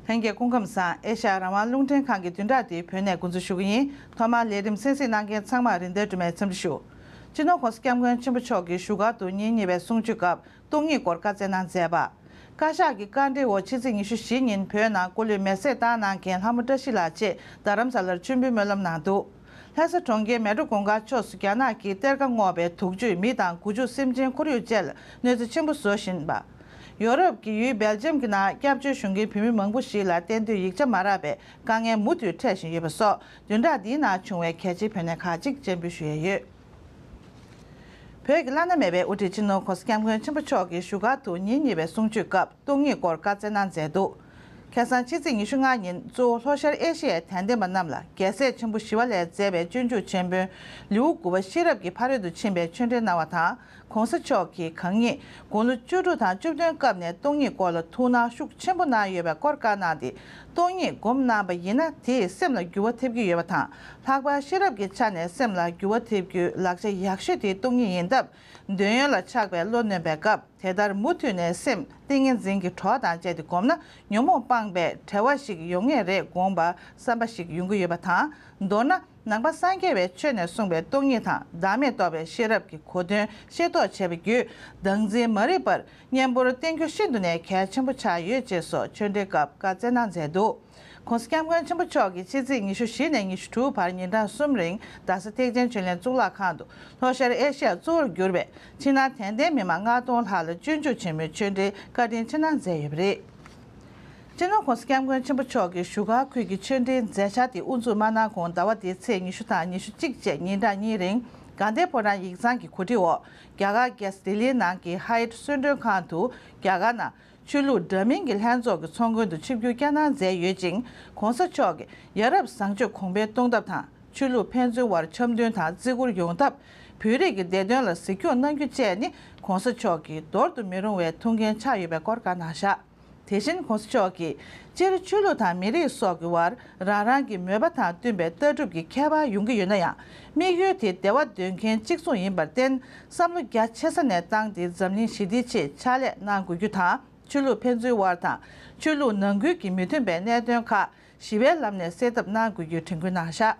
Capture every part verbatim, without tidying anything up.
ལྷན་རྒྱས་སྐུ་ཁམས་བཟང་། ཨེ་ཤ་ཡ་རང་དབང་རླུང་འཕྲིན་ཁང་གི་བདུན་ཕྲག་འདིའི་བོད་གནས་འགོ་འཛུགས་ཞུ་གི་ཡིན། ཐོག་མར་ལས་རིམ་གསན་གཟིགས་གནང་མཁན་ཚང་མར་རིན་ལྡན་སྒྲོལ་མའི་འཚམས་འདྲི་ཞུ། སྤྱི་ནོར་༸གོང་ས་༸སྐྱབས་མགོན་ཆེན་པོ་མཆོག་གིས་བཞུགས་སྒར་དུ་ཉིན་གཉིས་པའི་གསུང་ཆོས་སྐབས་སྟོང་ཉིད་སྐོར་བཀའ་སྩལ་གནང་མཛད་པ། བཀའ་ཤག་གི་བཀའ་འཁྲོལ་འོག་ཕྱི་ཚེས་ཉི་ཤུ་བཞི་ཉིན་བོད་ནང་སྐུ་ལུས་མེར་སྲེག་བཏང་གནང་མཁན་ལྷ་མོ་བཀྲ་ཤིས་ལགས་བཅས་རྡ་རམ་ས་ལར་མཆོད་འབུལ་སྨོན་ལམ་གནང་འདུག་ལྷ་ས་གྲོང་ཁྱེར་མལ་གྲོ་གུང་དཀར་ཕྱོགས་སུ་རྒྱ་ནག་གིས་གཏེར་ཁ་སྔོག་པའི་དུག་ཆུས་མི་དང་འགོ་མཇུག་སེམས་ཅན་ཁོར་ཡུག་བཅས་ལ་གནོད་འཚེ་ཆེན་པོ་བཟོ་བཞིན་པ། ཡོ་རོབ་ཀྱི་ཡུལ་སྦེལ་ཇམ་གྱི་ནང་སྐྱབས་བཅོལ་ཞུ་མཁན་བོད་མི་མང་པོ་ཞིག་ལ་གཏན་སྡོད་ཡིག་ཆ་མ་རག་པའི་དཀའ་ངལ་མུ་མཐུད་འཕྲད་བཞིན་ཡོད་པ་སོགས་བདུན་ཕྲག་འདིའི་ནང་བྱུང་བའི་གལ་ཆེའི་བོད་གནས་ཁག་ཅིག་སྤྱན་འབུལ་ཞུ་ཡས་ཡོད། བོད་ཀྱི་བླ་ན་མེད་པའི་དབུ་ཁྲིད་སྤྱི་ནོར་༸གོང་ས་༸སྐྱབས་མགོན་ཆེན་པོ་མཆོག་གིས་བཞུགས་སྒར་དུ་ཉིན་གཉིས་པའི་གསུང་ཆོས་སྐབས་སྟོང་ཉིད་སྐོར་བཀའ་སྩལ་གནང་མཛད་འདུག་ཁ་སང་ཕྱི་ཚེས་ཉི་ཤུ་ལྔ་ཉིན་གཙོ་བོ་ལྷོ་ཤར་ཨེ་ཤེ་ཡའི་དད་ལྡན་པ་རྣམས་ལ་རྒྱལ་སྲས་ཆེན་པོ་ཞི་བ་ལྷས་མཛད་པའི་སྤྱོད་འཇུག་ཆེན་པོའི་ལེའུ་དགུ་པ་ཤེས་རབ་ཀྱི་ཕ་རོལ་ཏུ་ཕྱིན་པའི་ཆོས་འབྲེལ་གནང་བ་དང་། ༸གོང་ས་མཆོག་གིས་གང་ཉིད་དགུང་ལོ་བཅུ་དྲུག་དང་བཅུ་བདུན་སྐབས་ནས་སྟོང་ཉིད་སྐོར་ལ་ཐུགས་སྣང་ཤུགས་ཆེན་པོ་གནང་ཡོད་པའི་སྐོར་བཀའ་གནང་སྟེ། སྟོང་ཉིད་སྒོམ་གནང་པ་ཡིན་ན་དེས་སེམས་ལ་འགྱུར་བ་ཐེབས་ཀྱི་ཡོད་པ་དང་། ལྷག་པར་ཤེས་རབ་ཀྱི་ཆ་ནས་སེམས་ལ་འགྱུར་བ་ཐེབས་རྒྱུའི་ལག་ཆ་ཡག་ཤོས་དེ་སྟོང་ཉིད་ཡིན་སྟབས། འདོད་ཡོན་ལ་ཆགས་པའི་བློ་གནོན་པའི་སྐབས་དེ་ལྟར་མུ་མཐུད་ནས་སེམས་ཏིང་ངེ་འཛིན་གྱི་གྲོགས་དང་བཅས་ཏེ་བསྒོམས་ན་ཉོན་མོངས་སྤངས་པའི་བྲེལ་བ་ཞིག་ཡོང་ངེས་རེད་དགོངས་པ་བསམ་པ་ཞིག་ཡོང་གི་ཡོད་པ་དང་། མདོར་ན། ནང་པ་སངས་རྒྱས་པའི་ཆོས་ནས་གསུངས་པའི་སྟོང་ཉིད་དང་བདག་མེད་རྟོགས་པའི་ཤེས་རབ་ཀྱི་གོ་དོན་ཤེས་རྟོགས་བྱས་པ་བརྒྱུད་བདག་འཛིན་མ་རིག་པར་གཉེན་པོར་བསྟེན་རྒྱུ་ཤིན་ཏུ་ནས་གལ་ཆེན་པོ་ཆགས་ཡོད་ཅེས་སོགས་ཆོས་འབྲེལ་སྐབས་བཀའ་སྩལ་གནང་མཛད་འདུག ༸གོང་ས་༸སྐྱབས་མགོན་ཆེན་པོ་མཆོག་གིས་ཕྱི་ཚེས་ཉི་ཤུ་བཞི་ནས་ཉི་ཤུ་དྲུག་བར་ཉིན་གྲངས་གསུམ་རིང་རྡ་ས་ཐེག་ཆེན་ཆོས་གླིང་གཙུག་ལག་ཁང་དུ་ལྷོ་ཤར་ཨེ་ཤི་ཡ་གཙོ་བོར་གྱུར་པའི་ཕྱི་ནང་དད་ལྡན་མི་མང་ལྔ་སྟོང་ལྷག་ལ་སྤྱོད་འཇུག་ཆེན་མོའི་ཆོས་འབྲེལ་བཀའ་དྲིན་ཆེ་གནང་མཛད་ཡོད་པ་རེད། སྤྱི་ནོར་༸གོང་ས་༸སྐྱབས་མགོན་ཆེན་པོ་མཆོག་གིས་བཞུགས་སྒར་ཁུལ་གྱི་ཆོས་འབྲེལ་མཛད་འཆར་དེ་དབུ་འཛུགས་མ་གནང་གོང་ཟླ་བ་འདིའི་ཚེས་ཉི་ཤུ་དང་ཉི་ཤུ་གཅིག་བཅས་ཉིན་གྲངས་གཉིས་རིང་དགའ་ལྡན་ཕོ་བྲང་ཡིག་ཚང་གི་གོ་སྒྲིག་འོག་རྒྱ་གར་རྒྱལ་ས་ལྡི་ལིའི་ནང་གི་ཧ་ཡེད་གསོལ་མགྲོན་ཁང་དུ་རྒྱ་གར་ནང་ཆོས་ལུགས་འདྲ་མིན་གྱི་ལྷན་ཚོགས་ཀྱི་ཚོགས་མགོན་དུ་ཆིབས་བསྒྱུར་བསྐྱངས་གནང་མཛད་ཡོད་ཅིང་། ༸གོང་ས་མཆོག་གིས་ཡ་རབས་བཟང་སྤྱོད་གོང་འཕེལ་གཏོང་ཐབས་དང་། ཆོས་ལུགས་ཕན་ཚུན་དབར་འཆམ་མཐུན་དང་བརྩི་བཀུར་ཡོང་ཐབས། བོད་རིགས་ཀྱི་བདེ་དོན་ལ་གཟིགས་སྐྱོང་གནང་རྒྱུ་བཅས་ནི་༸གོང་ས་མཆོག་གི་འདོར་དུ་མི་རུང་བའི་ཐུགས་འགན་ཆགས་ཡོད་པའི་སྐོར་བཀའ་གནང་བཞག་དེ་བཞིན་༸གོང་ས་མཆོག་གིས་སྤྱིར་ཆོས་ལུགས་དང་མི་རིགས་སོགས་ཀྱི་དབར་རང་རང་གི་མོས་པ་དང་བསྟུན་པའི་ལྟ་གྲུབ་ཀྱི་ཁྱད་པར་ཡོང་གི་ཡོད་ན་ཡང་། དམིགས་ཡུལ་དེ་བདེ་བ་འདོད་མཁན་གཅིག་མཚུངས་ཡིན་པར་བརྟེན། བསམ་བློ་རྒྱ་ཆེ་ས་ནས་བཏང་སྟེ་འཛམ་གླིང་ཞི་བདེའི་ཆེད་ཕྱག་ལས་གནང་དགོས་རྒྱུ་དང་། ཆོས་ལུགས་ཕན་ཚུན་དབར་དང་ཆོས་ལུགས་ནང་ཁུལ་གྱི་མི་མཐུན་པའི་གནད་དོན་ཁག་ཞི་བའི་ལམ་ནས་སེལ་ཐབས་གནང་དགོས་རྒྱུའི་དྲན་སྐུལ་གནང་བཞག་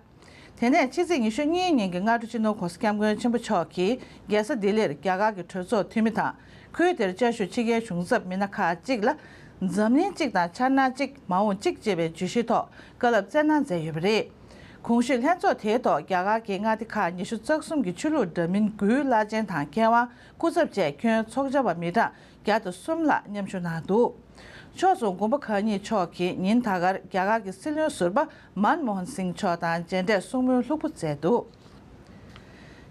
དེ་ནས་ཕྱི་ཚེས་ཉི་ཤུ་གཉིས་ཉིན་གྱི་སྔ་དྲོ་སྤྱི་ནོར་༸གོང་ས་༸སྐྱབས་མགོན་ཆེན་པོ་མཆོག་གིས་རྒྱལ་ས་ལྡི་ལིར་རྒྱ་གར་གྱི་གྲོས་ཚོགས་འཐུས་མི་དང་ཁུལ་དེར་བཅའ་བཞུགས་ཕྱི་རྒྱལ་གཞུང་ཚབ་མི་སྣ་ཁག་ཅིག་ལ། འཛམ་གླིང་གཅིག་དང་འཆར་སྣང་གཅིག་མ་འོངས་གཅིག་ཅེས་པའི་བརྗོད་གཞིའི་ཐོག་བཀའ་སློབ་སྩལ་གནང་མཛད་ཡོད་པ་རེད། གོང་ཞུས་ལྷན་ཚོགས་དེའི་ཐོག་རྒྱ་གར་གྱི་མངའ་སྡེ་ཁག་ཉི་ཤུ་རྩ་གསུམ་གྱི་ཆོས་ལུགས་འདྲ་མིན་དགུའི་བླ་ཆེན་དང་མཁས་དབང་སྐུ་ཚབ་བཅས་ཁྱོན་ཚོགས་བཅར་བ་མི་གྲངས་བརྒྱ་དང་གསུམ་ལ་མཉམ་ཞུགས་གནང་འདུག་ཕྱོགས་མཚུངས་མགོན་པོ་གང་ཉིད་མཆོག་གིས་ཉིན་ད་གར་རྒྱ་གར་གྱི་སྲིད་བློན་ཟུར་པ་མན་མོ་ཧན་སིང་མཆོག་དང་མཇལ་འཕྲད་གསུང་མོལ་ལྷུག་པོ་མཛད་འདུག་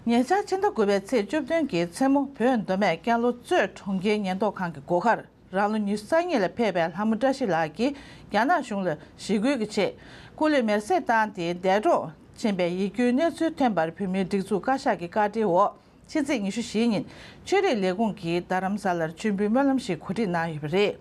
ཉེ་ཆར་ཕྱི་ཟླ་དགུ་པའི་ཚེས་བཅུ་བདུན་གྱི་མཚན་མོ་བོད་མདོ་སྨད་ཀན་ལྷོ་གཙོས་གྲོང་ཁྱེར་ཉེན་རྟོག་ཁང་གི་སྒོ་ཁར་རང་ལོ་ཉི་ཤུ་རྩ་གཉིས་ལ་ཕེབས་པའི་ལྷ་མོ་བཀྲ་ཤིས་ལགས་ཀྱིས་རྒྱ་ནག་གཞུང་ལ་ཞི་རྒོལ་གྱི་ཆེད་སྐུ་ལུས་མེར་སྲེག་བཏང་སྟེ་འདས་གྲོངས་ཕྱིན་པའི་ཡིད་སྐྱོའི་གནས་ཚུལ་ཐོན་པར་བོད་མིའི་སྒྲིག་འཛུགས་བཀའ་ཤག་གི་བཀའ་འཁྲོལ་འོག་ཕྱི་ཚེས་ཉི་ཤུ་བཞི་ཉིན་ཆོས་རིག་ལས་ཁུངས་ཀྱིས་རྡ་རམ་ས་ལར་མཆོད་འབུལ་སྨོན་ལམ་ཞིག་གོ་སྒྲིག་གནང་ཡོད་པ་རེད།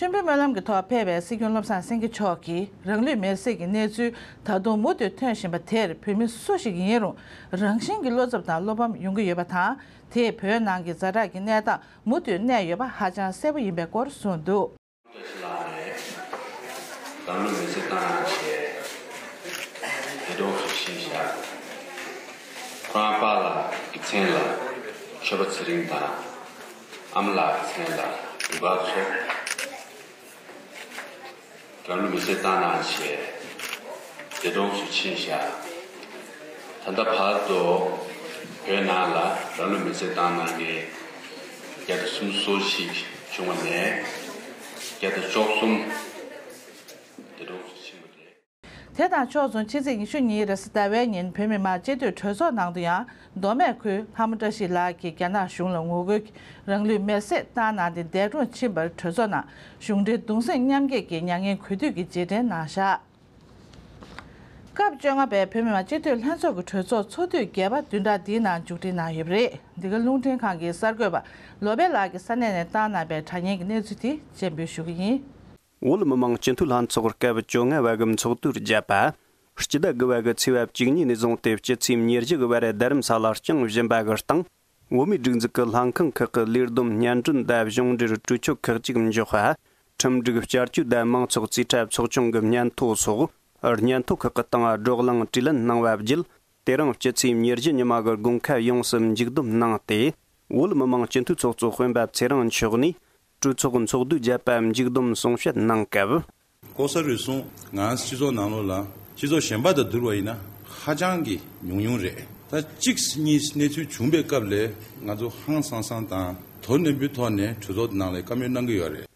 མཆོད་འབུལ་སྨོན་ལམ་གྱི་ཐོག་ཕེབས་པའི་སྲིད་སྐྱོང་བློ་བཟང་སེང་གེ་མཆོག་གིས་རང་ལུས་མེར་སྲེག་གི་གནས་ཚུལ་ད་དུང་མུ་མཐུད་ཐོན་བཞིན་པ་དེར་བོད་མི་སུ་ཞིག་ཡིན་རུང་རང་བཞིན་གྱིས་བློ་འཚབ་དང་བློ་ཕམ་ཡོང་གི་ཡོད་པ་དང་། དེས་བོད་ནང་གི་ཛ་དྲག་གི་གནས་སྟངས་མུ་མཐུད་གནས་ཡོད་པ་ཧ་ཅང་གསལ་པོ་ཡིན་པའི་སྐོར་གསུངས་འདུག་བཀྲ་ཤིས་ལགས་ནས་རང་ལུས་མེར་སྲེག་བཏང་གནང་བྱས་འདས་གྲོངས་སུ་ཕྱིན་བཞག་ཁོ་རང་པཱ་ལགས་ཀྱི་མཚན་ལ་ཆོས་པ་ཚེ་རིང་དང་། ཨ་མ་ལགས་ཀྱི་མཚན་ལ་རུ་ཁག་ཚོ། རང་ལུས་མེར་སྲེག་བཏང་གནང་བྱས་འདས་གྲོངས་སུ་ཕྱིན་བཞག་ད་ལྟ་བར་དུ་བོད་ནང་ལ་རང་ལུས་མེར་སྲེག་བཏང་གནང་མཁན་བརྒྱ་དང་སུམ་ཅུ་སོ་གཅིག་བྱུང་བ་ནས་བརྒྱ་དང་བཅུ་གསུམ་འདས་གྲོངས་སུ་ཕྱིན་པ་རེད། དེ་དང་ཕྱོགས་མཚུངས་ཕྱི་ཚེས་ཉི་ཤུ་གཉིས་རེས་གཟའ་ཟླ་བའི་ཉིན་བོད་མི་མང་སྤྱི་འཐུས་གྲོས་ཚོགས་ནང་དུ་ཡང་མདོ་སྨད་ཁུལ་ལྷ་མོ་བཀྲ་ཤིས་ལགས་ཀྱིས་རྒྱ་ནག་གཞུང་ལ་ངོ་རྒོལ་གྱིས་རང་ལུས་མེར་སྲེག་བཏང་གནང་སྟེ་འདས་གྲོངས་ཕྱིན་པར་གྲོས་ཚོགས་ནང་གཞུང་འབྲེལ་གདུང་སེམས་མཉམ་སྐྱེད་ཀྱི་མྱ་ངན་གུས་འདུད་ཀྱི་རྗེས་དྲན་གནང་བཞག་སྐབས་བཅོ་ལྔ་པའི་བོད་མི་མང་སྤྱི་འཐུས་ལྷན་ཚོགས་ཀྱི་གྲོས་ཚོགས་ཚོགས་དུས་བརྒྱད་པ་བདུན་ཕྲག་འདིའི་ནང་མཇུག་སྒྲིལ་གནང་ཡོད་པ་རེད། འདི་ག་རླུང་འཕྲིན་ཁང་གི་གསར་འགོད་པ་ལོ་པཎ་ལགས་ཀྱིས་ས་གནས་ནས་བཏང་གནང་པའི་དྲ་བརྙན་གྱི་གནས་ཚུལ་དེ་སྤྱན་འབུལ་ཞུ་གི་ཡིན། བོད་མི་མང་སྤྱི་འཐུས་ལྷན་ཚོགས་སྐབས་བཅོ་ལྔ་པ་གི་ཚོགས་དུས་བརྒྱད་པ། སྤྱི་ཟླ་དགུ་པ་གི་ཚེས་པ་བཅུ་གཉིས་ནས་བཟུང་སྟེ་སྤྱི་ཚེས་ཉེར་བཞི་གི་བར་རྡ་རམ་ས་ལར་བསྐྱངས་བཞིན་པ་གི་སྟེང་། བོད་མིའི་སྒྲིག་འཛུགས་ཀྱི་ལྷན་ཁང་ཁག་གི་ལས་བསྡོམས་སྙན་སྒྲོན་དང་གཞུང་འབྲེལ་གྲོས་ཆོད་ཁག་ཅིག་འཇོག་པ། ཁྲིམས་སྒྲིག་བསྐྱར་བཅོས་དང་མང་ཚོགས་རྩིས་ཁྲ་ཚོགས་ཆུང་གི་སྙན་ཐོ་སོགས། སྙན་ཐོ་ཁག་གི་སྟེང་བགྲོ་གླེང་དྲིས་ལན་གནང་བ་བརྒྱུད། དེ་རིང་སྤྱི་ཚེས་ཉེར་བཞི་ཉི་མ་གི་དགོང་ཁ་ཡོངས་སུ་མཇུག་བསྡོམས་གནང་སྟེ། བོད་མི་མང་སྤྱི་འཐུས་ཚོགས་གཙོ་སྤེན་པ་ཚེ་རིང་མཆོག་ནས་གྲོས་ཚོགས་ཚོགས་འདུའི་བརྒྱད་པ་མཇུག་བསྡོམས་གསུང་བཤད་གནང་སྐབས། ལྐོག་ཟ་རུལ་སུངས་ང་སྤྱི་ཚོགས་ནང་ལོགས་ལ་སྤྱི་ཚོགས་གཞན་པ་དང་བསྡུར་བ་ཡིན་ན་ཧ་ཅང་གི་ཉུང་ཉུང་རེད། ད་གཅིག་གཉིས་གནས་ཚུལ་བྱུང་པའི་སྐབས་ལ་ང་ཚོ་ཧང་སང་སང་དང་དོ་ནན་པོའི་ཐོག་ནས་གྲོས་ཚོགས་ནང་ལ་བཀའ་མོལ་གནང་གི་ཡོད་རེད།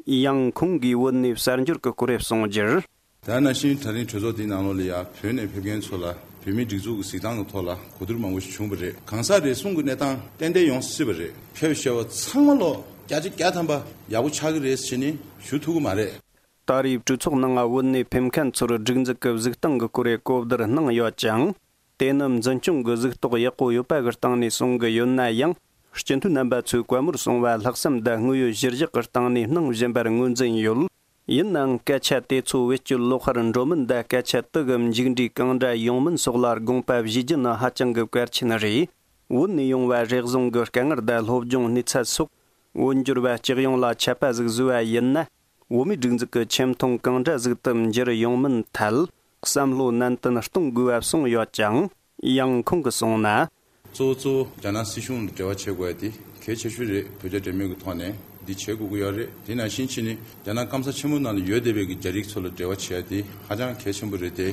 ཡང་ཁོང་གིས་བོད་ནས་གསར་འབྱོར་གྱི་སྐོར་གསུངས་རྒྱུར། དེ་ནང་བཞིན་ད་རིང་གྲོས་ཚོགས་འདིའི་ནང་ལོགས་ལ་ཡང་བོད་ནས་ཕེབས་མཁན་ཚོ་ལ་བོད་མིའི་སྒྲིག་འཛུགས་ཀྱི་གཟིགས་སྟངས་ཀྱི་ཐོག་ལ་གོ་བསྡུར་མང་པོ་ཞིག་བྱུང་བ་རེད། གང་ཟག་རེ་ཟུང་གི་གནས་སྟངས་ཏན་ཏན་ཡོང་སྲིད་པ་རེད། ཕེབས་བཞག་པ་ཚང་མ་ལོ་བརྒྱ་ཆ་བརྒྱ་ཐམ་པ་ཡག་པོ་ཆགས་ཀྱི་རེད་ཟེར་ནས་ཞུ་ཐུབ་ཀྱི་མ་རེད། ད་རེས་གྲོས་ཚོགས་ནང་བོད་ནས་ཕེབས་མཁན་ཚོར་སྒྲིག་འཛུགས་ཀྱི་གཟིགས་སྟངས་ཀྱི་སྐོར་གོ་བསྡུར་གནང་ཡོད་ཅིང་། དེ་ནི་འཛིན་སྐྱོང་གི་གཟུགས་རྟོག་ཡག་པོ་ཡོད་པ་གི་སྟེང་ནས་གསུང་གི་ཡོད་ན་ཡང་། སྤྱི་འཐུས་རྣམ་པ་ཚོས་བཀའ་མོལ་གསུང་བ་ལྷག་བསམ་དང་དངོས་ཡོད་གཞིར་བཞག་གི་སྟེང་ནས་གནང་བཞིན་པར་ངོས་འཛིན་ཡོད། ཡིན་ནའང་སྐད་ཆ་དེ་ཚོ་བེད་སྤྱོད་ལོག་པར་འགྲོ་མིན་དང་སྐད་ཆ་དེ་གི་མཇུག་འབྲས་གང་འདྲ་ཡོང་མིན་སོགས་ལ་དགོངས་པ་བཞེས་རྒྱུ་ནི་ཧ་ཅང་གི་གལ་ཆེན་རེད། བོད་ནས་ཡོང་བ་རེ་ཟུང་གི་དཀའ་ངལ་དང་སློབ་སྦྱོང་གནས་ཚད་སོགས་བོད་འགྱུར་བ་ལྕགས་ཡོང་ལ་ཆད་པ་ཟིག་བཟོས་པ་ཡིན་ན། བོད་མིའི་སྒྲིག་འཛུགས་ཀྱི་ཆེ་མཐོང་གང་འདྲ་ཟིག་ཏུ་འགྱུར་ཡོང་མིན་ཐད། བསམ་བློ་ནན་ཏན་གཏོང་དགོས་པ་གསུངས་ཡོད་ཅིང་། ཡང་ཁོང་གིས་གསུངས་ན། གཙོ་བོ་གཙོ་བོ་རྒྱ་ནག་སྲིད་གཞུང་ལ་འབྲེལ་བ་བྱེད་དགོས་ཡ་དེ་གལ་ཆེ་ཤོས་རེད། བོད་རྒྱ་འབྲེལ་མོལ་གྱི་ཐོག་ནས་འདི་བྱེད་དགོས་ཀྱི་ཡོད་རེད། དེ་ནང་བཞིན་བྱས་ནས་རྒྱ་ནག་སྐམ་ས་ཆེན་མོ་ནང་ལ་ཡོད་བསྡད་པའི་གི་རྒྱ་རིགས་ཚོ་ལ་འབྲེལ་བ་བྱེད་ཡ་དེ་ཧ་ཅང་གལ་ཆེན་པོ་རེད་དེ།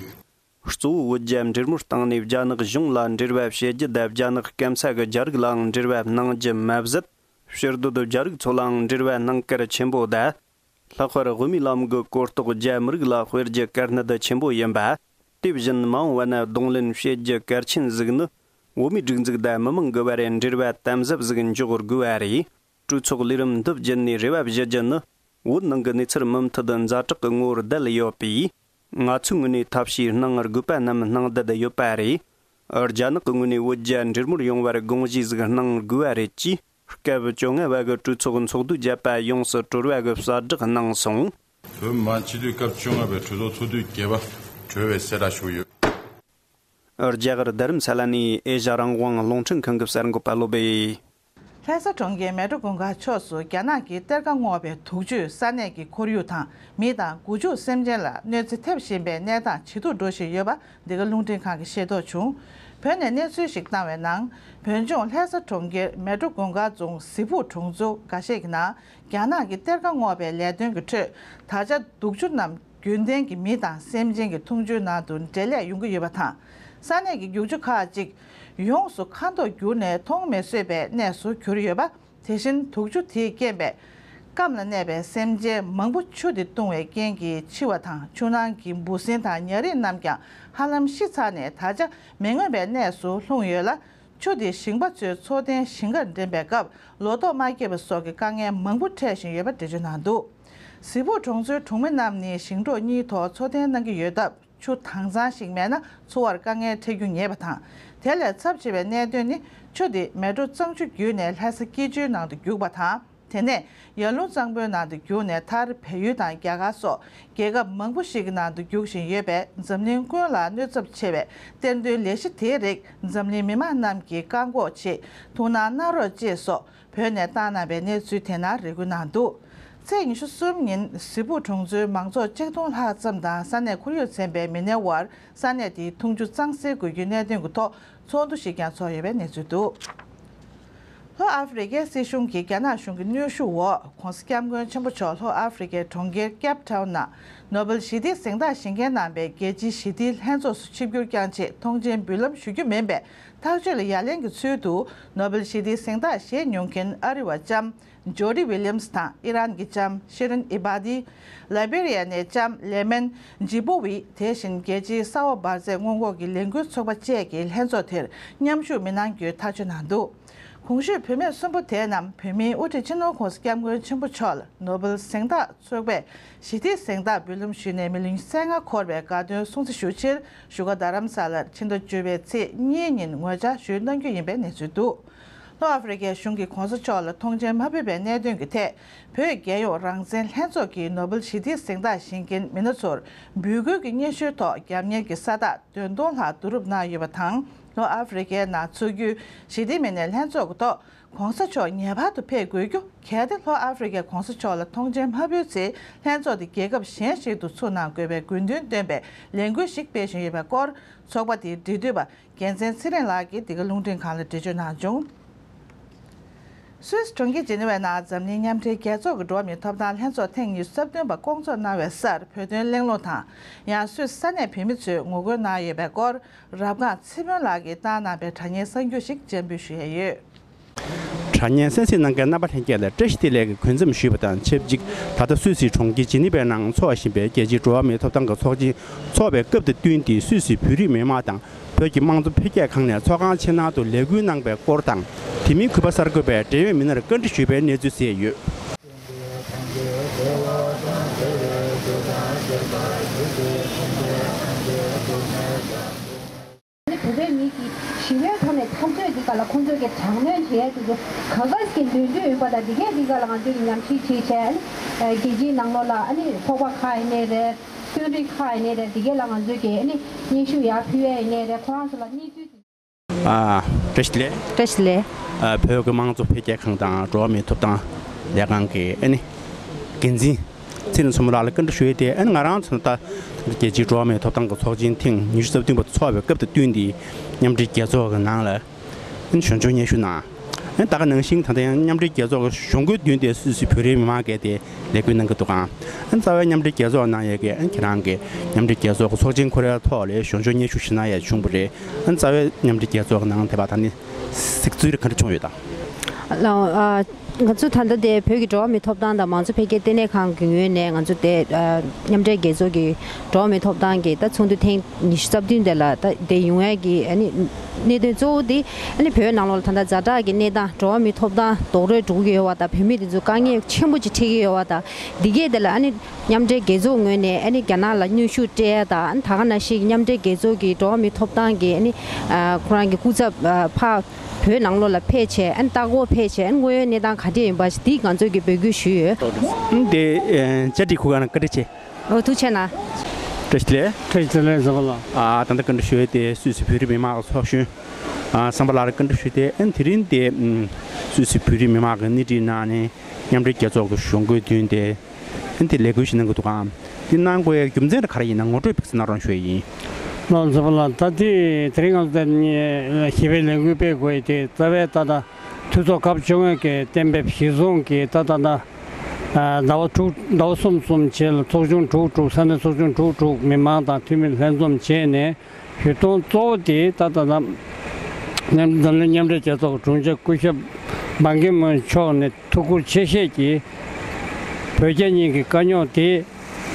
གཙོ་བོ་བོད་རྒྱ་འབྲེལ་མོལ་སྟེང་ནས་རྒྱ་ནག་གཞུང་ལ་འབྲེལ་བ་བྱེད་རྒྱུ་དང་རྒྱ་ནག་སྐམ་ས་གི་རྒྱ་རིགས་ལའང་འབྲེལ་བ་གནང་རྒྱུ་མ་ཟད། ཕྱིར་སྡོད་རྒྱ་རིགས་ཚོ་ལའང་འབྲེལ་བ་གནང་གལ་ཆེན་པོ་དང་། ལྷག་པར་དབུ་མའི་ལམ་གྱི་གོ་རྟོགས་རྒྱ་མི་རིགས་ལ་སྤེལ་རྒྱུ་གལ་གནད་ཆེན་པོ་ཡིན་པ། དེ་བཞིན་མ་འོངས་པ་ན་གདོང་ལེན་བྱེད་རྒྱུ་གལ་ཆེན་ཟིག་ནི། བོད་མིའི་སྒྲིག་འཛུགས་དང་མི་མང་གི་བར་འབྲེལ་བ་དམ་ཟབ་ཟིག་འཇོག་དགོས་པ་རེད། གྲོས་ཚོགས་ལས་རིམ་འདི་བརྒྱུད་ནས་རེ་བ་བཞེས་རྒྱུ་ནི། བོད་ནང་གི་གནས་ཚུལ་མུ་མཐུད་ཛ་དྲག་གི་ངོ་བོར་བསྡད་ཡོད་པས། ང་ཚོའི་ངོས་ནས་ཐབས་ཤེས་གནང་དགོས་པ་རྣམས་གནང་བསྡད་ཡོད་པ་རེད། རྒྱ་ནག་གི་ངོས་ནས་བོད་རྒྱ་འབྲེལ་མོལ་ཡོང་བར་དགོངས་བཞེས་ཟིག་གནང་དགོས་པ་རེད་ཅེས། སྐབས་བཅོ་ལྔ་བ་གི་གྲོས་ཚོགས་ཚོགས་དུས་བརྒྱད་པ་ཡོངས་སུ་གྲོལ་བ་གི་གསལ་བསྒྲགས་གནང་སོང་། བོད་མི་མང་སྤྱི་འཐུས་སྐབས་བཅོ་ལྔ་པའི་གྲོས་ཚོགས་ཚོགས་དུས་བརྒྱད་པ་གྲོལ་བའི་གསལ་བསྒྲགས་ཞུས་ཡོད། རྒྱ་གར་རྡ་རམ་ས་ལ་ནས་ཨེ་ཤ་རང་དབང་རླུང་འཕྲིན་ཁང་གི་གསར་འགོད་པ་བློ་བྷེ། ལྷ་ས་གྲོང་ཁྱེར་མལ་གྲོ་གུང་དཀར་ཕྱོགས་སུ་རྒྱ་ནག་གི་གཏེར་ཁ་སྔོག་པའི་དུག་ཆུས་ས་གནས་ཀྱི་ཁོར་ཡུག་དང་མི་དང་སྒོ་ཕྱུགས་སེམས་ཅན་ལ་གནོད་འཚེ་ཐེབས་བཞིན་པའི་གནས་སྟངས་ཇེ་སྡུག་འགྲོ་བཞིན་ཡོད་པ། འདི་ག་རླུང་འཕྲིན་ཁང་གིས་ཤེས་རྟོགས་བྱུང་། བོད་ནས་གནས་ཚུལ་ཞིག་བཏང་བའི་ནང་། བོད་ལྗོངས་ལྷ་ས་གྲོང་ཁྱེར་མལ་གྲོ་གུང་དཀར་རྫོང་གཟི་ཕུག་གྲོང་ཚོ་འགའ་ཤས་ཀྱི་ནང་རྒྱ་ནག་གི་གཏེར་ཁ་སྔོག་པའི་ལས་དོན་གྱི་ཁྲོད། ད་ཆ་དུག་ཆུ་རྣམས་རྒྱུན་ལྡན་གྱི་མི་དང་སེམས་ཅན་གྱི་འཐུང་ཆུའི་ནང་དུ་འདྲེས་ལས་ཡོང་གི་ཡོད་པ་དང་། ས་གནས་ཀྱི་རྒྱུག་ཆུ་ཁག་ཅིག་ཡོངས་སུ་ཁ་མདོག་འགྱུར་ནས་མཐོང་མི་བཟོད་པའི་གནས་སུ་གྱུར་ཡོད་པ། དེ་བཞིན་དུག་ཆུ་དེས་རྐྱེན་པས། སྐམ་ལ་གནས་པའི་སེམས་ཅན་མང་པོ་ཆུ་དེ་བཏུང་བའི་རྐྱེན་གྱིས་འཆི་བ་དང་། ཆུ་ནང་གི་འབུ་སྲིན་དང་ཉ་རིགས་རྣམས་ཀྱང་ཧ་ལམ་ཤི་ཚར་ནས་ད་ཆ་མི་མངོན་པའི་གནས་སུ་ལྷུང་ཡོད་ལ། ཆུ་དེ་ཞིང་པ་ཚོའི་འཚོ་རྟེན་ཞིང་ཁར་འདྲེན་པའི་སྐབས་ལོ་ཏོག་མ་སྐྱེས་པ་སོགས་ཀྱི་དཀའ་ངལ་མང་པོ་འཕྲད་བཞིན་ཡོད་པ་འགྲེལ་བརྗོད་གནང་འདུག། གཟི་ཕུག་གྲོང་ཚོའི་གྲོང་མི་རྣམས་ནི་ཞིང་འབྲོག་གཉིས་ཐོག་འཚོ་རྟེན་གནང་གི་ཡོད་སྟབས། ཆུ་དྭངས་གཙང་ཞིག་མེད་ན་འཚོ་བར་དཀའ་ངལ་འཕྲད་རྒྱུ་ངེས་པ་དང་། དེ་ལས་ཚབས་ཆེ་བའི་གནད་དོན་ནི། ཆུ་དེ་མལ་གྲོ་གཙང་ཆུ་བརྒྱུད་ནས་ལྷ་ས་སྐྱིད་ཆུའི་ནང་དུ་རྒྱུག་པ་དང་། དེ་ནས་ཡར་ཀླུང་གཙང་པོའི་ནང་དུ་རྒྱུག་ནས་མཐར་བལ་ཡུལ་དང་རྒྱ་གར་སོགས་རྒྱལ་ཁབ་མང་པོ་ཞིག་གི་ནང་དུ་རྒྱུག་བཞིན་ཡོད་པས། འཛམ་གླིང་ཀུན་ལ་གནོད་ཚབས་ཆེ་བའི་གཏེར་འདོན་ལས་གཞི་དེའི་རིགས་འཛམ་གླིང་མི་མང་རྣམས་ཀྱིས་བཀག་འགོག་ཆེད། ཐུགས་སྣང་གནང་རོགས་ཅེས་སོགས། བོད་ནས་བཏང་གནང་བའི་གནས་ཚུལ་དེ་ནང་རེ་སྐུལ་གནང་འདུག། ཚེས་ཉི་ཤུ་གསུམ་ཉིན་གཟི་ཕུག་གྲོང་ཚོའི་མང་ཚོགས་ཆིག་སྟོང་ལྷག་ཙམ་དང་ས་གནས་ཁོར་ཡུག་ཚན་པའི་མི་སྣའི་དབར་ས་གནས་དེའི་འཐུང་ཆུ་གཙང་སེལ་དགོས་རྒྱུའི་གནད་དོན་གྱི་ཐོག་ཚོགས་འདུ་ཞིག་ཀྱང་ཚོགས་ཡོད་པའི་གནས་ཚུལ་འདུག། ལྷོ་ཨ་ཧྥེ་རི་ཁའི་སྲིད་གཞུང་གིས་རྒྱ་ནག་གཞུང་གི་གནོན་ཤུགས་འོག་༧གོང་ས་༧སྐྱབས་མགོན་ཆེན་པོ་མཆོག་ལྷོ་ཨ་ཧྥེ་རི་ཁའི་གྲོང་ཁྱེར་ཀེབ་ཊའུན་ནང་ནོ་བེལ་ཞི་བདེའི་གཟེངས་རྟགས་བཞེས་མཁན་རྣམ་པས་རྒྱལ་སྤྱིའི་ཞི་བདེའི་ལྷན་ཚོགས་སུ་ཆིབས་བསྒྱུར་བསྐྱངས་ཆེད་ཐོངས་མཆན་འབུལ་ལམ་ཞུ་རྒྱུ་མིན་པའི་ཐག་གཅོད་ལ་ཡ་ལན་གྱི་ཚུལ་དུ། ནོ་བེལ་ཞི་བདེའི་གཟེངས་རྟགས་བཞེས་མྱོང་མཁན་ཨ་རི་བ་ལྕམ་ཇོ་ཌི་ཝི་ལི་ཡམ་སི་དང་ཨི་རན་གྱི་ལྕམ་ཤི་རིན་ཨི་བྷ་དི། ལའི་བྷེ་རི་ཡ་ནས་ལྕམ་ལེ་མན་ཇི་བོ་ཝི། དེ་བཞིན་རྒྱལ་སྤྱིའི་གསར་བ་འབར་རྫས་སྔོན་འགོག་གི་ལས་འགུལ་ཚོགས་པ་བཅས་ཀྱི་ལྷན་ཚོགས་དེར་མཉམ་ཞུགས་མི་གནང་རྒྱུའི་ཐག་གཅོད་གནང་འདུག། གོང་ཞུས་བུད་མེད་གསུམ་པོ་དེ་རྣམས་བོད་མིའི་དབུ་ཁྲིད་སྤྱི་ནོར་༧གོང་ས་༧སྐྱབས་མགོན་ཆེན་པོ་མཆོག་ལ་ནོ་བེལ་གཟེངས་རྟགས་ཚོགས་པས་ཞི་བདེའི་གཟེངས་རྟགས་འབུལ་ལམ་ཞུས་ནས་མི་ལོ་ཉི་ཤུ་རྩ་ལྔ་འཁོར་བའི་དགའ་སྟོན་སྲུང་བརྩི་ཞུ་ཕྱིར་བཞུགས་སྒར་རྡ་རམ་ས་ལར་ཕྱི་ཟླ་བཅུ་པའི་ཚེས་གཉིས་ཉིན་ངོ་བཅར་ཞུས་གནང་རྒྱུ་ཡིན་པའི་གནས་ཚུལ་འདུག། ལྷོ་ཨ་ཧྥེ་རི་ཁའི་གཞུང་གིས་༸གོང་ས་མཆོག་ལ་མཐོང་མཆན་མ་ཕུལ་བའི་གནད་དོན་གྱི་ཐད། བོད་རྒྱལ་ཡོངས་རང་བཙན་ལྷན་ཚོགས་ཀྱིས་ནོ་བེལ་ཞི་བདེའི་གཟེངས་རྟགས་བཞེས་མཁན་མི་སྣ་ཚོར་འབོད་སྐུལ་གྱི་སྙན་ཞུའི་ཐོག་རྒྱབ་གཉེར་གྱི་ས་རྟགས་བདུན་སྟོང་ལྷག་བསྡུ་རུབ་གནང་ཡོད་པ་དང་། ལྷོ་ཨ་ཧྥེ་རི་ཁའི་ནང་འཚོགས་རྒྱུའི་ཞི་བདེའི་མི་སྣའི་ལྷན་ཚོགས་ཀྱི་ཐོག་༸གོང་ས་མཆོག་ངེས་པར་དུ་ཕེབས་དགོས་རྒྱུ། གལ་ཏེ་ལྷོ་ཨ་ཧྥེ་རི་ཁའི་༸གོང་ས་མཆོག་ལ་མཐོང་མཆན་མ་ཕུལ་ཚེ། ལྷན་ཚོགས་དེ་རྒྱལ་ཁབ་གཞན་ཞིག་ཏུ་ཚུར་གནང་དགོས་པའི་དགོས་འདུན་བཏོན་པའི་ལས་འགུལ་ཞིག་སྤེལ་བཞིན་ཡོད་པའི་སྐོར། ཚོགས་པ་དེའི་འབྲེལ་མཐུད་པ་རྒྱལ་མཚན་ཚེ་རིང་ལགས་ཀྱིས་འདི་ག་རླུང་འཕྲིན་ཁང་ལ་འགྲེལ་བརྗོད་གནང་བྱུང་། སུད་སི་གྲོང་ཁྱེར་ཇི་ནི་ཝའི་ནང་འཛམ་གླིང་མཉམ་འབྲེལ་རྒྱལ་ཚོགས་ཀྱི་འགྲོ་བ་མིའི་ཐོབ་ཐང་ལྷན་ཚོགས་ཐེངས་ཉི་ཤུ་རྩ་བདུན་པ་བསྐོང་ཚོགས་གནང་བའི་སར་བོད་དོན་གླེང་སློང་དང་། ཡང་སུད་སི་ས་གནས་བོད་མི་ཚོས་ངོ་རྒོལ་གནང་ཡོད་པའི་སྐོར། རབ་སྒང་ཚེ་བོན་ལགས་ཀྱིས་བཏང་གནང་བའི་དྲ་བརྙན་གསར་འགྱུར་ཞིག་སྤྱན་འབུལ་ཞུ་ཡས་ཡོད། དྲ་བརྙན་གསན་གཟིགས་གནང་མཁན་རྣམ་པ་ལྷན་རྒྱས་ལ་བཀྲ་ཤིས་བདེ་ལེགས་ཀྱི་གུས་འཛོམས་ཞུས་པ་དང་ཆབས་ཅིག་ད་ལྟ་སུད་སིའི་གྲོང་ཁྱེར་ཇི་ནི་ཝའི་ནང་འཚོགས་བཞིན་པའི་རྒྱལ་སྤྱིའི་འགྲོ་བ་མིའི་ཐོབ་ཐང་གི་ཚོགས་ཆེན་འཚོགས་པའི་སྐབས་དང་བསྟུན་ཏེ། སུད་སིའི་བོད་རིགས་མི་མང་དང་བོད་ཀྱི་དམངས་གཙོ་འཕེལ་རྒྱས་ཁང་ནས་ཚོགས་ཁང་ཕྱི་ནང་དུ་ལས་འགུལ་གནང་པའི་སྐོར་དང་། དེ་མིན་གུས་པ་གསར་འགོད་པས་འབྲེལ་ཡོད་མི་སྣར་བཀའ་འདྲི་ཞུས་པའི་གནས་ཚུལ་གསལ་ཡོད། ནི་བོད་པའི་མི་གི་ཞི་བའི་ཐོག་ནས་འཐབ་རྩོད་འདི་ག་ལ་ཁོང་ཚོས་ཀྱི་དྲག་གནོན་བྱེད་ཡ་དེ་ཚོ་ག་ག་གི་འདོད་འདོད་ཡོད་པ་དང་། འདི་གས་འདི་ག་ལ་ང་ཚོས་ཀྱི་ཉམས་ཞིབ་བྱེད་བྱས། ཨ་ནི་རྒྱལ་སྤྱིའི་ནང་ལོགས་ལ་ཨ་ནི་ཚོགས་པ་ཁག་ཡིན་ནའི་རེད། དཔོན་རིགས་ཁག་ཡིན་ནའི་རེད། འདི་གས་ལ་ང་ཚོས་ཀྱི་ཨ་ནི་སྙན་ཞུ་ཡར་ཕུལ་ཡ་ཡིན་ནའི་རེད། ཁོ་རང་ཚོ་ལ་གནས་ཚུལ་དེ། ཨ། བཀྲ་ཤིས་བདེ་ལེགས། བཀྲ་ཤིས་བདེ་ལེགས། ཨ། བོད་ཀྱི་དམངས་གཙོ་འཕེལ་རྒྱས་ཁང་དང་འགྲོ་བ་མིའི་ཐོབ་ཐང་ལས་ཁང་གི་ཨ་ནི་འགན་འཛིན་ཚེ་རིང་མཚོ་མོ་ལགས་ལ་བཀའ་འདྲི་ཞུ་ཡས་དེ། ཨ་ནི་ང་རང་ཚོ་ད་རྒྱལ་སྤྱིའི་འགྲོ་བ་མིའི་ཐོབ་ཐང་གི་ཚོགས་ཆེན་ཐེངས་ཉི་ཤུ་རྩ་བདུན་པ་ཚོགས་པའི་སྐབས་དང་བསྟུན་ཏེ་མཉམ་འབྲེལ་རྒྱལ་ཚོགས་ཀྱི་ནང་ལ་ཨ་ནི་ཞུ་སྦྱོར་སྙན་ཞུ་གནང་། ཨ་ནི་ད་ག་ནང་བཞིན་ད་ལྟ་ཡང་མཉམ་འབྲེལ་རྒྱལ་ཚོགས་ཀྱི་གཞུང་སྒོའི་མདུན་དེ་སུད་སི་བོད་རིགས་མི་མང་གིས་དེ་ལས་འགུལ་གནང་གི་འདུག་ག་ཨ་ནི་རྩ་བའི་མཉམ་འབྲེལ་རྒྱལ་ཚོགས་ནང་ཡོད་མཁན། ཨ་ནི་ཁྱེད་རང་གིས་མཉམ་འབྲེལ་རྒྱལ་ཚོགས་ཀྱི་ཚོགས་ཆེན་ཁོ་རའི་ཐོག་ལ་ཞུ་སྦྱོར་སྙན་ཞུ་ཞིག་གནང་ཡ་བྱུང་བ་རེད། ཨ་ནི་རྩ་བའི་མཉམ་འབྲེལ་རྒྱལ་ཚོགས་ཀྱི་ནང་དེ་བ་ད་ནི་གཟིགས་ཚུལ་རེ་ག་འདྲ་བྱུང་ཡོད་དམ། ལགས། ཨ། ང་ཚོ་ད་ལྟ་དེ་བོད་ཀྱི་འགྲོ་བ་མིའི་ཐོབ་ཐང་དང་མང་གཙོ་འཕེལ་རྒྱས་ལྟེ་གནས་ཁང་གི་ངོས་ནས་ང་ཚོ་དེ་ཨ་མཉམ་འབྲེལ་རྒྱལ་ཚོགས་ཀྱི་འགྲོ་བ་མིའི་ཐོབ་ཐང་གི་ད་ཚོགས་འདུ་ཐེངས་ཉི་ཤུ་རྩ་བདུན་དེ་ལ་ད་དེ་ཡོང་ཡ་གི་ཨ་ནི་གནད་དོན་གཙོ་བོ་དེ། ཨ་ནི་བོད་ནང་ལོགས་ལ་ད་ལྟ་ཛ་དྲག་གི་གནས་སྟངས། འགྲོ་བ་མིའི་ཐོབ་ཐང་རྡོག་རོལ་འགྲོ་གི་ཡོད་པ་དང་། བོད་མི་དེ་ཚོ་དཀའ་ངལ་ཆེན་པོ་ཅིག་འཕྲད་ཀྱི་ཡོད་པ་དང་། འདི་གས་དེ་ལ་ཨ་ནི་མཉམ་འབྲེལ་རྒྱལ་ཚོགས་ངོས་ནས་ཨ་ནི་རྒྱ་ནག་ལ་གནོན་ཤུགས་སྤྲད་ཡ་དང་། ཨ་ནི་ད་ག་ནང་བཞིན་མཉམ་འབྲེལ་རྒྱལ་ཚོགས་ཀྱི་འགྲོ་བ་མིའི་ཐོབ་ཐང་གི་ཨ་ནི་ཨ་ཁོ་རང་གི་སྐུ་ཚབ་ཨ་ཕར་བོད་ནང་ལོགས་ལ་ཕེབས་བྱས། ཨ་ནི་ལྟ་སྐོར་ཕེབས་བྱས། ཨ་ནི་དངོས་ཡོད་གནས་སྟངས་ག་འདྲས་ཡིན་པ་འདི་ང་ཚོས་ཀྱི་འབོད་སྐུལ་ཞུས་ཡོད། ཨ་ནི་དེ་ཨ་བཅར་འདྲི་ཁུ་ག་ན་བཀའ་འདྲི་ཆེ། ཨོ། ཐུགས་རྗེ་གནང་། བཀྲ་ཤིས་བདེ་ལེགས། བཀྲ་ཤིས་བདེ་ལེགས་ཟེར་བ་ལ། ཨ་ད་ལྟ་བཀའ་འདྲི་ཞུ་ཡས་དེ་སུད་སི་བོད་རིགས་མི་མང་གི་ཚོགས་གཞོན་ཨ་བསམ་པ་ལགས་ལ་བཀའ་འདྲི་ཞུ་སྟེ། ཨ་ནི་དེ་རིང་དེ་ཨམ་སུད་སི་བོད་རིགས་མི་མང་གི་སྣེ་ཁྲིད་གནང་ནས་མཉམ་འབྲེལ་རྒྱལ་ཚོགས་ཀྱི་གཞུང་སྒོའི་མདུན་དེ། ཨ་ནི་དེ་ལས་འགུལ་ཞིག་གནང་གི་འདུག་གམ། དེ་གནང་དགོས་ཡའི་རྒྱུ་མཚན་དེ་ག་རེ་ཡིན་ན། ངོ་སྤྲོད་ཏོག་ཙམ་གནང་རོགས་ཞུ་ཡས་ཡིན། ལགས་སོ། བ་ལ་ད་དེ་དེ་རིང་ང་ཚོ་ཞི་བའི་ལས་འགུལ་སྤེལ་དགོས་ཡས་དེ་རྩ་བའི་ད་ལྟ་འཐུས་ཚོགས་སྐབས་བཅོ་ལྔ་གི་གཏན་འབེབས་གཞིར་བཟུང་གིས་ད་ད་ལྟ་ཟླ་བ་དྲུག་ཟླ་བ་གསུམ་གསུམ་རྗེས་ལ་ཚོགས་ཆུང་དྲུག་དྲུག་ས་གནས་ཚོགས་ཆུང་དྲུག་དྲུག་མི་མང་དང་འཐུས་མི་ལྷན་འཛོམས་བྱས་ནས། ཞུ་སྟངས་གཙོ་བོ་དེ་ད་ད་ལྟ་མཉམ་འཛམ་གླིང་མཉམ་འབྲེལ་རྒྱལ་ཚོགས་ཀྱི་དྲུང་ཆེ་སྐུ་ཞབས་བྷན་ཀི་མུན་མཆོག་ནས་ཐུགས་ཁུར་ཆེ་བཞེས་ཀྱིས་བོད་རྒྱ་གཉིས་ཀྱི་དཀའ་རྙོག་དེ་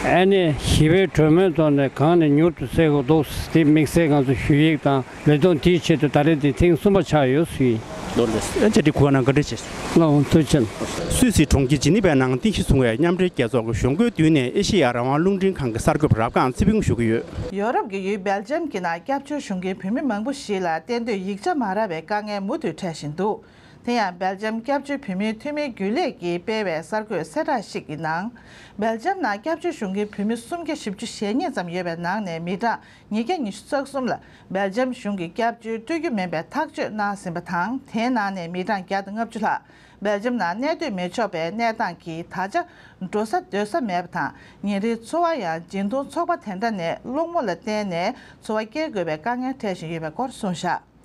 ཨ་ནི་ཞི་བའི་གྲོས་མོལ་ཐོག་ནས་གང་ནས་མྱུར་དུ་སེལ་དགོས་འདུག། དེ་དམིགས་བསལ་ང་ཚོ་ཞུ་ཡིག་དང་ལས་དོན་དེའི་ཆེད་དུ་ད་རེས་དེ་ཐེངས་གསུམ་པ་ཆགས་ཡོད་ཟེར། ལོ་ལེགས། ཨ་ཅེ་ཏི་ཁུ་ན་བཀའ་དྲིན་ཆེ། ལགས་འོང་། ཐུགས་རྗེ་ཆེ། སུད་སི་གྲོང་ཁྱེར་ཇི་ནི་ཝའི་ནང་རྟེན་གཞི་བཟུང་བའི་མཉམ་འབྲེལ་རྒྱལ་ཚོགས་ཀྱི་གཞུང་སྒོའི་མདུན་ནས་ཨེ་ཤེ་ཡ་རང་དབང་རླུང་འཕྲིན་ཁང་གི་གསར་འགོད་པ་རབ་སྒང་ཚེ་ཕུན་ཞུ་གི་ཡོད། ཡོ་རོབ་ཀྱི་ཡུལ་སྦེལ་ཇམ་གྱི་ནང་སྐྱབས་བཅོལ་གཞུང་གིས་བོད་མི་མང་པོ་ཞིག་ལ་གཏན་སྡོད་ཡིག་ཆ་མ་རག་པའི་དཀའ་ངལ་མུ་མཐུད་འཕྲད་བཞིན་འདུག། དེ་ཡང་སྦེལ་ཇམ་སྐྱབས་བཅོལ་བོད་མིའི་འཐུས་མིའི་རྒྱུན་ལས་ཀྱིས་སྤེལ་བའི་གསར་འགོད་གསལ་བསྒྲགས་ཤིག་གི་ནང་། སྦེལ་ཇམ་ནང་སྐྱབས་བཅོལ་གཞུང་གིས་བོད་མི་སུམ་བརྒྱ་བཞི་བཅུ་ཞེ་གཉིས་ཙམ་ཡོད་པའི་ནང་ནས་མི་གྲངས་ཉིས་བརྒྱ་ཉི་ཤུ་རྩ་གསུམ་ལ་སྦེལ་ཇམ་གཞུང་གིས་སྐྱབས་བཅོལ་སྤྲོད་རྒྱུ་མིན་པའི་ཐག་གཅོད་གནང་ཟིན་པ་དང་། དེའི་ནང་ནས་མི་གྲངས་བརྒྱ་དང་ལྔ་བཅུ་ལྷག་སྦེལ་ཇམ་ནང་གནས་སྡོད་མི་ཆོག་པའི་གནས་སྟངས་ཀྱིས་ད་ཆ་འགྲོ་ས་སྡོད་ས་མེད་པ་དང་། ཉིན་རེའི་འཚོ་བ་ཡང་སྦྱིན་གཏོང་ཚོགས་པ་དེ་འདྲ་ནས་སློང་མོ་ལ་བརྟེན་ནས་འཚོ་བ་སྐྱེལ་དགོས་པའི་དཀའ་ངལ་འཕྲད་བཞིན་ཡོད་པའི་སྐོར་གསུངས་བཞག།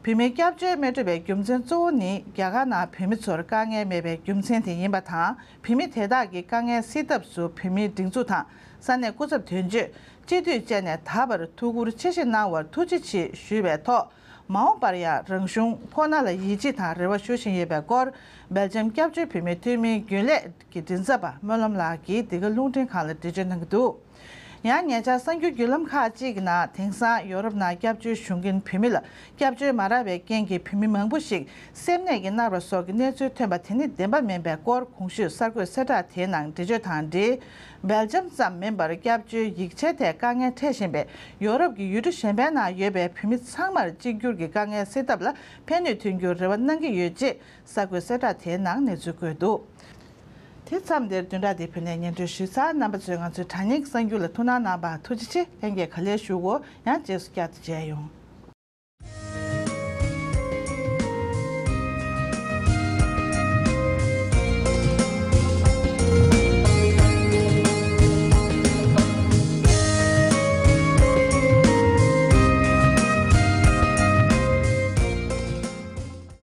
བོད་མིའི་སྐྱབས་བཅོལ་མི་སྤྲོད་པའི་རྒྱུ་མཚན་གཙོ་བོ་ནི་རྒྱ་གར་ནང་བོད་མི་ཚོར་དཀའ་ངལ་མེད་པའི་རྒྱུ་མཚན་དེ་ཡིན་པ་དང་། བོད་མི་དེ་དག་གི་དཀའ་ངལ་སེལ་ཐབས་སུ་བོད་མིའི་སྒྲིག་འཛུགས་དང་ས་གནས་སྐུ་ཚབ་དོན་གཅོད་སྤྱི་འཐུས་བཅས་ནས་ད་བར་ཐུགས་ཁུར་ཆེ་བཞེས་གནང་བར་ཐུགས་རྗེ་ཆེ་ཞུས་པའི་ཐོག། མ་འོངས་པར་ཡང་རང་གཞུང་ཁོ་ན་ལ་ཡིད་ཆེས་དང་རེ་བ་ཞུ་བཞིན་ཡོད་པའི་སྐོར། སྦེལ་ཇམ་སྐྱབས་བཅོལ་བོད་མིའི་འཐུས་མིའི་རྒྱུན་ལས་ཀྱི་མགྲིན་ཚབ་པ་སྨོན་ལམ་ལགས་ཀྱིས་འདི་ག་རླུང་འཕྲིན་ཁང་ལ་འགྲེལ་བརྗོད་གནང་གི་འདུག། ཡང་ཉེ་ཆར་གསར་འགྱུར་བརྒྱུད་ལམ་ཁག་ཅིག་གི་ནང་དེང་སང་ཡོ་རོབ་ནང་སྐྱབས་བཅོལ་ཞུ་མཁན་བོད་མི་ལ་སྐྱབས་བཅོལ་མ་རག་པའི་རྐྱེན་གྱིས་བོད་མི་མང་པོ་ཞིག་སེམས་ནད་ཀྱིས་མནར་བ་སོགས་ཀྱི་གནས་ཚུལ་ཐོན་པ་དེ་ནི་བདེན་པ་མིན་པའི་སྐོར་གོང་ཞུས་གསར་འགོད་གསལ་བསྒྲགས་དེའི་ནང་འགྲེལ་བརྗོད་དང་འབྲེལ། སྦེལ་ཇམ་ཙམ་མིན་པར་སྐྱབས་བཅོལ་ཡིག་ཆའི་ཐད་དཀའ་ངལ་འཕྲད་བཞིན་པའི་ཡོ་རོབ་ཀྱི་ཡུལ་གྲུ་གཞན་པའི་ནང་ཡོད་པའི་བོད་མི་ཚང་མར་གཅིག་གྱུར་གྱི་དཀའ་ངལ་སེལ་ཐབས་ལ་ཕན་ནུས་ཐོན་རྒྱུར་རེ་བ་གནང་གི་ཡོད་ཅེས་གསར་འགོད་གསལ་བསྒྲགས་དེའི་ནང་གནས་ཚུལ་བཀོད་འདུག་དེ་མཚམས་འདིར་བདུན་ཕྲག་འདིའི་བོད་གནས་སྙན་སྒྲོན་ཞུས་ཚར། རྣམ་པ་ཚོས་ང་ཚོའི་དྲ་བརྙན་གྱི་གསར་འགྱུར་ལ་ཐུགས་སྣང་གནང་བར་ཐུགས་རྗེ་ཆེ། ལྷན་རྒྱས་ག་ལེར་བཞུགས་འོ། ཡང་རྗེས་སུ་བསྐྱར་དུ་མཇལ་ཡོང་།